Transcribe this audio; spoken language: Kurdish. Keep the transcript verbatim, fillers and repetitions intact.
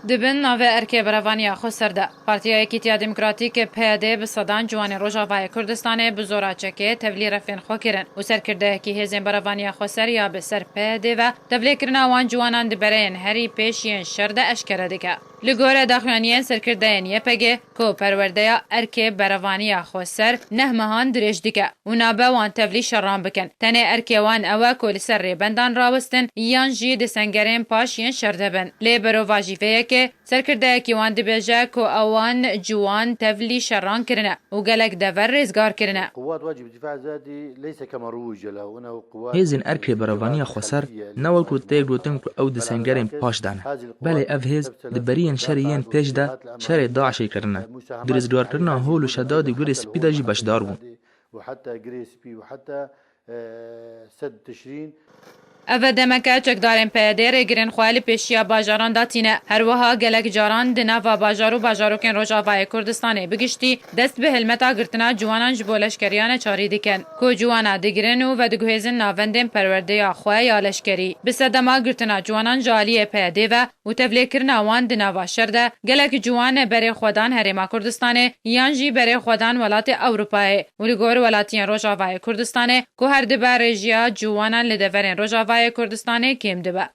Di bin navê erkê berevaniya xweser de, Partiya Yekîtiya Demokratîk, P Y D, bi sedan ciwanên Rojavayê Kurdistanê bi zora çekê tevlî refên xwe kirin û serkirdeyekî hêzên berevaniya xweser ya bi ser P Y D ve tevlêkirina wan ciwanan di bereyên herî pêş yên şer de eşkere dike. Li gorî daxuyaniyên serkirdeyên Y P G, ku perwerdeya erkê berevaniya xweser neh mehan dirêj dike û nabe wan tevlî şeran bikin. Tenê erkê wan ew e ku li ser rêbendan rawestin yan jî di sengerên paş yên şer de bin. Lê berovajî vê yekê, serkirdeyekî wan dibêje ku ewan ciwan tevlî şeran kirine û gelek dever rêzgar kirine. القوات واجب الدفاع الذاتي ليس كما روج له، إنه قوات Hêzên erkê berevaniya xweser ne wek ku tê gotin ku ew di sengerên paş de ne. Belê ev hêz di beriyên şerê yên pêş de şerê DAIŞê kirine. Di rêzgarkirina hol û şedadê Gurê Spî de jî beşdar bûn. وحتى قري سبي وحتى، آه، سد تشرين. Ev e demeke çekdarên P Y D rêgirên xwe li pêşiya bajaran datîne. Her wiha gelek caran di nava bajar û bajarokên Rojavayê Kurdistanê bi giştî dest bi hilmeta girtina ciwanan ji bo leşkeriya neçarî dikin, ku ciwana digirin û vediguhêzin navendên perwerdeya xwe ya leşkerî. Bi sedema girtina ciwanan ji aliyê P Y D ve û tevlêkirina wan di nava şer de, gelek ciwan berê xwe dan Herêma Kurdistanê yan jî berê xwe dan welatê Ewropayê û li gor welatiyên Rojavayê Kurdistanê, ku her dibe rêjiya ciwanan li deverên Rojavayê Kurdistanê kêm dibe.